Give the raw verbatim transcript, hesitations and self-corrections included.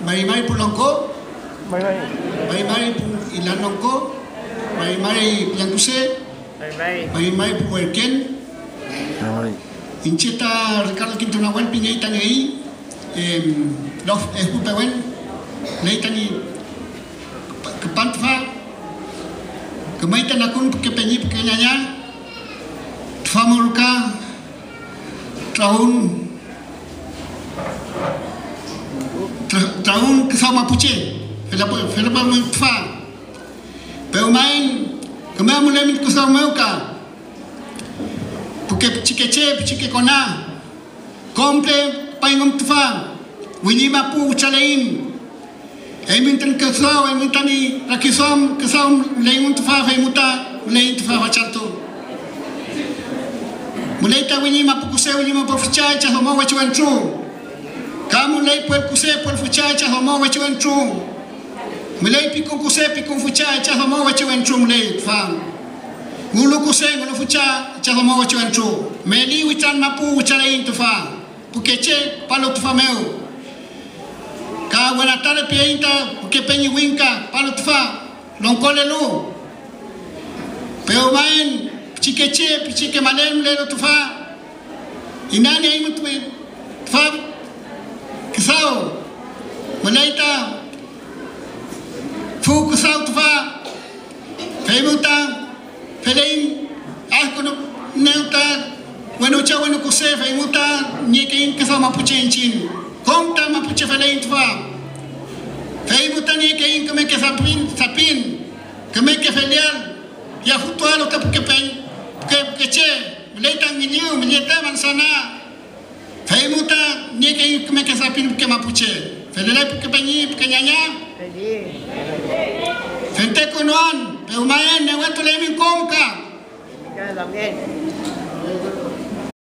Mari mari pu longko, mari mari pu ilan longko, mari mari pillan kuse, mari mari pu werken. Iñche ta Ricardo Quintero Nahuel pingey ta niey, em, lof ejupewen, ley tañi küpan tüfa, kümey ta nakun puke peñi puke ñaña, tüfa mo ruka, trawün, tra-, trawün küdaw mapuche, felape-, felapalu tüfa. Pewmaen, küme amulemin küdaw mew ka, puke pichikeche, pichike kona, kom püle payngüm tüfa, willi mapu witraleiñ. Eymün tani küdaw, eymün tani rakiduam, küdaw müleymün tüfa, fey mu ta müleiñ tüfa fachantü. Müley ta willi mapu kuse, willi mapu fücha, icha domo wechi wentru. Ka müley puel kuse, puel fücha, icha domo wechi wentru. Müley pikun kuse, pikun fücha, icha domo wechi wentru müley tüfa. Ngulu kuse, ngulu fücha, icha domo wechi wentru. Meli witran mapu witraleiñ tüfa. Pu keche küpalu tüfa mew. Ka buenas tardes piaiñ ta pu kepeñi wingka küpalu tüfa longkolelu. Pewmaen pichikeche, pichike malen mülelu tüfa. Inanieaymu tüfa, tüfa küdaw. Müley ta fu küdaw tüfa. Feymew ta feleiñ adkünukünuw ta wenu che wenu kuse, feymew ta niekeiñ küdaw mapuche iñchiñ. Kom ta mapuche feleiñ tüfa. Feymew ta niekeiñ kümeke sapin, sapin, kümeke feleael, yafütuael ta pu kepeñ, pu keche, müley ta ngillu, mülleta, manzana. Feymu ta niekey kümeke sapin pichike mapuche, felelay pichike peñi, pichike ñaña. Fente konoan, pewmaen, newentuleymi kom ka.